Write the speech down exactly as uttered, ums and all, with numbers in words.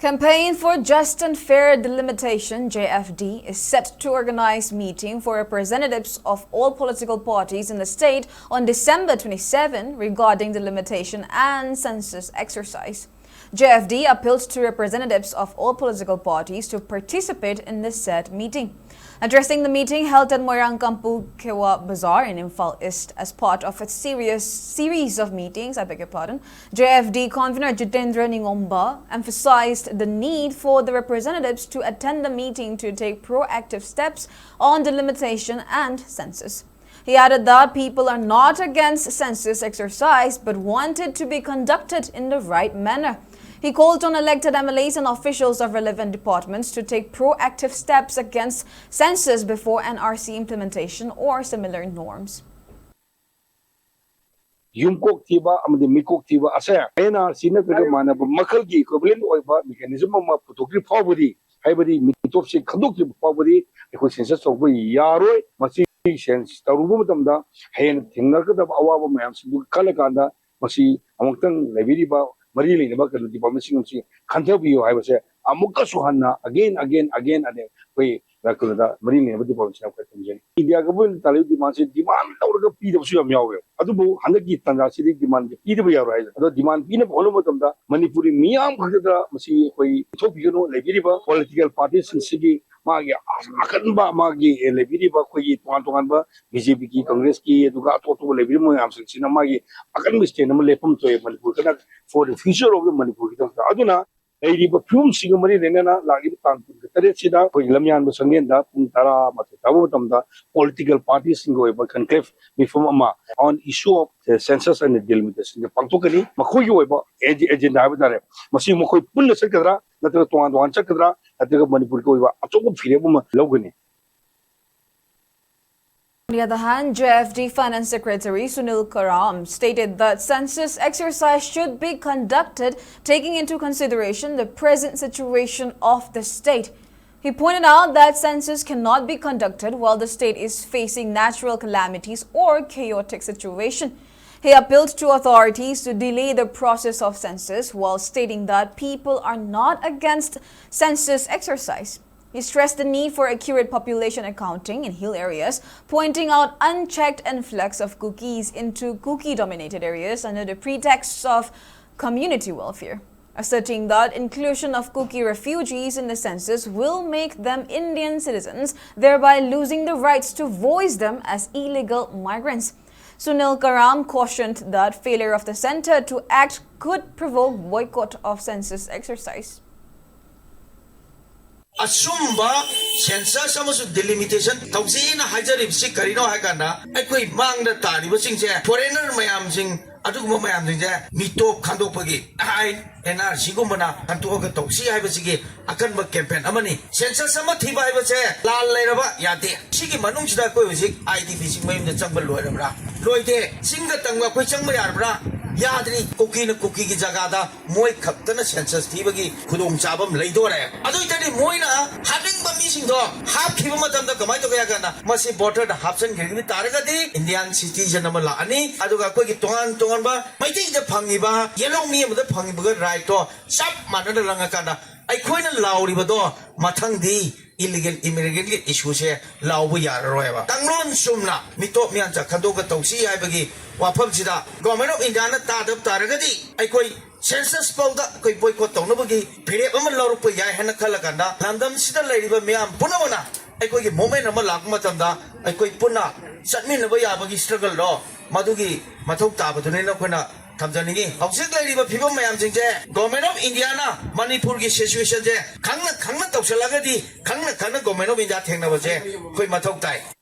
Campaign for Just and Fair Delimitation, J F D, is set to organize meeting for representatives of all political parties in the state on December twenty-seven regarding delimitation and census exercise. J F D appealed to representatives of all political parties to participate in the said meeting. Addressing the meeting held at Moirang Kampu Kewa Bazaar in Imphal East as part of its serious series of meetings, I beg your pardon, J F D convener Jitendra Ningomba emphasized the need for the representatives to attend the meeting to take proactive steps on delimitation and census. He added that people are not against census exercise but want it to be conducted in the right manner. He called on elected M L As and officials of relevant departments to take proactive steps against census before N R C implementation or similar norms. ꯌꯨꯝꯀꯣꯛ ꯊꯤꯕ ꯑꯃꯗꯤ ꯃꯤꯀꯣꯛ ꯊꯤꯕ ꯑꯁꯦ and R C ꯅꯠꯇ꯭ꯔꯒ ꯃꯥꯟꯅꯕ ꯃꯈꯜꯒꯤ ꯏꯀ꯭ꯋꯤꯕꯂꯦꯟ ꯑꯣꯏꯕ mechanism ꯑꯃ ꯄꯨꯊꯣꯛꯇ꯭ꯔꯤ ꯐꯥꯎꯕꯗꯤ, ꯍꯥꯏꯕꯗꯤ ꯃꯤꯇꯣꯞꯁꯦ ꯈꯟꯗꯣꯛꯇ꯭ꯔꯤꯕ ꯐꯥꯎꯕꯗꯤ ꯑꯩꯈꯣꯏ ꯁꯦꯟꯁꯁ ꯇꯧꯕ ꯌꯥꯔꯣꯏ꯫ ꯃꯁꯤ ꯁꯦꯟꯁ ꯇꯧꯔꯨꯕ ꯃꯇꯝꯗ ꯍꯌꯦꯡ ꯊꯦꯡꯅꯔꯛꯀꯗꯕ ꯑꯋꯥꯕ ꯃꯌꯥꯝꯁꯤꯡꯗꯨ ꯈꯜꯂꯀꯥꯟꯗ ꯃꯁꯤ ꯑꯃꯨꯛꯇꯪ ꯂꯩꯕꯤꯔꯤꯕ ꯃꯔꯤ ꯂꯩꯅꯕ ꯀꯩꯅꯣ ꯗꯤꯄꯥꯔꯠꯃꯦꯟꯁꯤꯡ ꯑꯁꯤ ꯈꯟꯊꯕꯤꯌꯨ ꯍꯥꯏꯕꯁꯦ ꯑꯃꯨꯛꯀꯁꯨ ꯍꯟꯅ again again again ꯑꯩꯈꯣꯏ ꯀꯩꯅꯣꯗ ꯃꯔꯤ ꯂꯩꯅꯕ ꯗꯤꯄꯥꯔꯠꯃꯦꯟꯁꯤꯡ ꯑꯩꯈꯣꯏ ꯊꯝꯖꯔꯤ꯫ ꯏꯟꯗꯤꯌꯥ ꯒꯚꯔꯟꯃꯦꯟꯠꯅ ꯇꯥꯜꯂꯤꯕ ꯗꯤꯃꯥꯟꯁꯦ ꯗꯤꯃꯥꯟ ꯇꯧꯔꯒ ꯄꯤꯗꯕꯁꯨ ꯌꯥꯝ ꯌꯥꯎꯋꯦ꯫ ꯑꯗꯨꯕꯨ ꯍꯟꯗꯛꯀꯤ ꯇꯥꯟꯖꯥꯁꯤꯗꯤ ꯗꯤꯃꯥꯟꯁꯦ ꯄꯤꯗꯕ ꯌꯥꯔꯣꯏ ꯍꯥꯏꯗꯅ, ꯑꯗꯣ ꯗꯤꯃꯥꯟ ꯄꯤꯅꯕ ꯍꯣꯠꯅꯕ ꯃꯇꯝꯗ ꯃꯅꯤꯄꯨꯔꯤ ꯃꯤꯌꯥꯝ ꯈꯛꯇꯗ ꯃꯁꯤ ꯑꯩꯈꯣꯏ ꯊꯣꯛꯄꯤꯒꯅꯨ꯫ ꯂꯩꯕꯤꯔꯤꯕ ꯄꯣꯂꯤꯇꯤꯀꯦꯜ ꯄꯥꯔꯇꯤꯁꯤꯡꯁꯤꯒꯤ ꯃꯥꯒꯤ ꯑꯀꯟꯕ ꯃꯥꯒꯤ ꯂꯩꯕꯤꯔꯤꯕ ꯑꯩꯈꯣꯏꯒꯤ ꯇꯣꯉꯥꯟ ꯇꯣꯉꯥꯟꯕ ꯕꯤ ꯖꯦ ꯄꯤꯒꯤ, ꯀꯪꯒ꯭ꯔꯦꯁꯀꯤ, ꯑꯗꯨꯒ ꯑꯇꯣꯞ ꯑꯇꯣꯞꯄ ꯂꯩꯕꯤꯔꯤꯕ ꯃꯌꯥꯝꯁꯤꯡꯁꯤꯅ ꯃꯥꯒꯤ ꯑꯀꯟꯕ ꯁ꯭ꯇꯦꯟ ꯑꯃ ꯂꯦꯞꯐꯝ ꯊꯣꯛꯑꯦ ꯃꯅꯤꯄꯨꯔ ꯈꯛꯇ, for the future of the ꯃꯅꯤꯄꯨꯔꯒꯤꯗꯃꯛꯇ꯫ ꯑꯗꯨꯅ ꯂꯩꯔꯤꯕ ꯐꯤꯕꯝꯁꯤꯒ ꯃꯔꯤ ꯂꯩꯅꯅ ꯂꯥꯛꯂꯤꯕ ꯇꯥꯡ ꯀꯨꯟꯒ ꯇꯔꯦꯠꯁꯤꯗ ꯑꯩꯈꯣꯏꯒꯤ ꯂꯝꯌꯥꯟꯕ ꯁꯪꯂꯦꯟꯗ ꯄꯨꯡ ꯇꯔꯥꯃꯥꯊꯣꯏ ꯇꯥꯕ ꯃꯇꯝꯗ ꯄꯣꯂꯤꯇꯤꯀꯦꯜ ꯄꯥꯔꯇꯤꯁꯤꯡꯒꯤ ꯑꯣꯏꯕ ꯀꯟꯀ꯭ꯂꯦꯚ ꯃꯤꯐꯝ ꯑꯃ on issue of census and delimitation ꯄꯥꯡꯊꯣꯛꯀꯅꯤ꯫ ꯃꯈꯣꯏꯒꯤ ꯑꯣꯏꯕ ꯑꯦꯖꯦꯟꯗꯥ ꯍꯥꯏꯕ ꯇꯥꯔꯦ, ꯃꯁꯤ ꯃꯈꯣꯏ ꯄꯨꯟꯅ ꯆꯠꯀꯗ꯭ꯔꯥ ꯅꯠꯇ꯭ꯔꯒ ꯇꯣꯉꯥꯟ ꯇꯣꯉꯥꯟ ꯆꯠꯀꯗ꯭ꯔꯥ ꯅꯠꯇ꯭ꯔꯒ ꯃꯅꯤꯄꯨꯔꯒꯤ ꯑꯣꯏꯕ ꯑꯆꯧꯕ ꯐꯤꯔꯦꯞ ꯑꯃ ꯂꯧꯒꯅꯤ꯫ On the other hand, J F D Finance Secretary Sunil Karam stated that census exercise should be conducted taking into consideration the present situation of the state. He pointed out that census cannot be conducted while the state is facing natural calamities or chaotic situation. He appealed to authorities to delay the process of census while stating that people are not against census exercise. He stressed the need for accurate population accounting in hill areas, pointing out unchecked influx of Kukis into Kuki-dominated areas under the pretext of community welfare, asserting that inclusion of Kuki refugees in the census will make them Indian citizens, thereby losing the rights to voice them as illegal migrants. Sunil Karam cautioned that failure of the center to act could provoke boycott of census exercise. ꯑꯆꯨꯝꯕ census ꯑꯃꯁꯨꯡ delimitation ꯇꯧꯁꯤꯅ ꯍꯥꯏꯖꯔꯤꯕꯁꯤ ꯀꯔꯤꯅꯣ ꯍꯥꯏ ꯀꯥꯟꯗ, ꯑꯩꯈꯣꯏ ꯃꯥꯡꯗ ꯇꯥꯔꯤꯕꯁꯤꯡꯁꯦ, foreigner ꯃꯌꯥꯝꯁꯤꯡ, ꯑꯗꯨꯒꯨꯝꯕ ꯃꯌꯥꯝꯁꯤꯡꯁꯦ ꯃꯤꯇꯣꯞ ꯈꯟꯗꯣꯛꯄꯒꯤ ꯑꯥꯏꯟ, NRC ꯒꯨꯝꯕꯅ ꯈꯟꯗꯣꯛꯑꯒ ꯇꯧꯁꯤ ꯍꯥꯏꯕꯁꯤꯒꯤ ꯑꯀꯟꯕ campaign ꯑꯃꯅꯤ꯫ Census ꯑꯃ ꯊꯤꯕ ꯍꯥꯏꯕꯁꯦ ꯂꯥꯟ ꯂꯩꯔꯕ ꯌꯥꯗꯦ꯫ ꯁꯤꯒꯤ ꯃꯅꯨꯡꯁꯤꯗ ꯑꯩꯈꯣꯏ ꯍꯧꯖꯤꯛ IDP ꯁꯤꯡ ꯃꯌꯨꯝꯗ ꯆꯪꯕ ꯂꯣꯏꯔꯕ꯭ꯔꯥ? ꯂꯣꯏꯗꯦ꯫ ꯆꯤꯡꯒ ꯇꯝꯒ ꯑꯩꯈꯣꯏ ꯆꯪꯕ ꯌꯥꯔꯕ꯭ꯔꯥ? ꯌꯥꯗ꯭ꯔꯤ꯫ ꯀꯨꯀꯤꯅ ꯀꯨꯀꯤꯒꯤ ꯖꯒꯥꯗ ꯃꯣꯏ ꯈꯛꯇꯅ census ꯊꯤꯕꯒꯤ ꯈꯨꯗꯣꯡꯆꯥꯕ ꯑꯃ ꯂꯩꯗꯣꯔꯦ꯫ ꯑꯗꯨ ꯑꯣꯏꯇꯥꯔꯗꯤ ꯃꯣꯏꯅ ꯍꯥꯞꯅꯤꯡꯕ ꯃꯤꯁꯤꯡꯗꯣ ꯍꯥꯞꯈꯤꯕ ꯃꯇꯝꯗ ꯀꯃꯥꯏꯅ ꯇꯧꯒꯦ ꯍꯥꯏ ꯀꯥꯟꯗ, ꯃꯁꯤ border ꯗ ꯍꯥꯞꯆꯤꯟꯈꯤꯕ ꯇꯥꯔꯒꯗꯤ Indian citizen ꯑꯃ ꯂꯥꯛꯑꯅꯤ, ꯑꯗꯨꯒ ꯑꯩꯈꯣꯏꯒꯤ ꯇꯣꯉꯥꯟ ꯇꯣꯉꯥꯟꯕ ꯃꯩꯇꯩꯗ ꯐꯪꯉꯤꯕ ꯌꯦꯜꯍꯧꯃꯤ ꯑꯃꯗ ꯐꯪꯉꯤꯕꯒ right ꯇꯣ ꯆꯞ ꯃꯥꯟꯅꯅ ꯂꯪꯉꯀꯥꯟꯗ ꯑꯩꯈꯣꯏꯅ ꯂꯥꯎꯔꯤꯕꯗꯣ ꯃꯊꯪꯗꯤ illegal immigrant ꯀꯤ issue ꯁꯦ ꯂꯥꯎꯕ ꯌꯥꯔꯔꯣꯏꯕ꯫ ꯀꯥꯡꯂꯣꯟ ꯆꯨꯝꯅ ꯃꯤꯇꯣꯞ ꯃꯤꯌꯥꯟꯆꯥ ꯈꯟꯗꯣꯛꯑꯒ ꯇꯧꯁꯤ ꯍꯥꯏꯕꯒꯤ ꯋꯥꯐꯝꯁꯤꯗ Government of India ꯅ ꯇꯥꯗꯕ ꯇꯥꯔꯒꯗꯤ ꯑꯩꯈꯣꯏ census ꯐꯥꯎꯗ ꯑꯩꯈꯣꯏ boycott ꯇꯧꯅꯕꯒꯤ ꯐꯤꯔꯦꯞ ꯑꯃ ꯂꯧꯔꯛꯄ ꯌꯥꯏ ꯍꯥꯏꯅ ꯈꯜꯂꯀꯥꯟꯗ, ꯂꯝꯗꯝꯁꯤꯗ ꯂꯩꯔꯤꯕ ꯃꯤꯌꯥꯝ ꯄꯨꯝꯅꯃꯛꯅ ꯑꯩꯈꯣꯏꯒꯤ movement ꯑꯃ ꯂꯥꯛꯄ ꯃꯇꯝꯗ ꯑꯩꯈꯣꯏ ꯄꯨꯟꯅ ꯆꯠꯃꯤꯟꯅꯕ ꯌꯥꯕꯒꯤ struggle ꯗꯣ, ꯃꯗꯨꯒꯤ ꯃꯊꯧ ꯇꯥꯕꯗꯨꯅꯦꯅ ꯑꯩꯈꯣꯏꯅ ꯊꯝꯖꯅꯤꯡꯉꯤ꯫ ꯍꯧꯖꯤꯛ ꯂꯩꯔꯤꯕ ꯐꯤꯕꯝ ꯃꯌꯥꯝꯁꯤꯡꯁꯦ Government of India ꯅ ꯃꯅꯤꯄꯨꯔꯒꯤ situation ꯁꯦ ꯈꯪꯅ ꯈꯪꯅ ꯇꯧꯁꯜꯂꯒꯗꯤ, ꯈꯪꯅ ꯈꯪꯅ Government of India ꯊꯦꯡꯅꯕꯁꯦ ꯑꯩꯈꯣꯏ ꯃꯊꯧ ꯇꯥꯏ꯫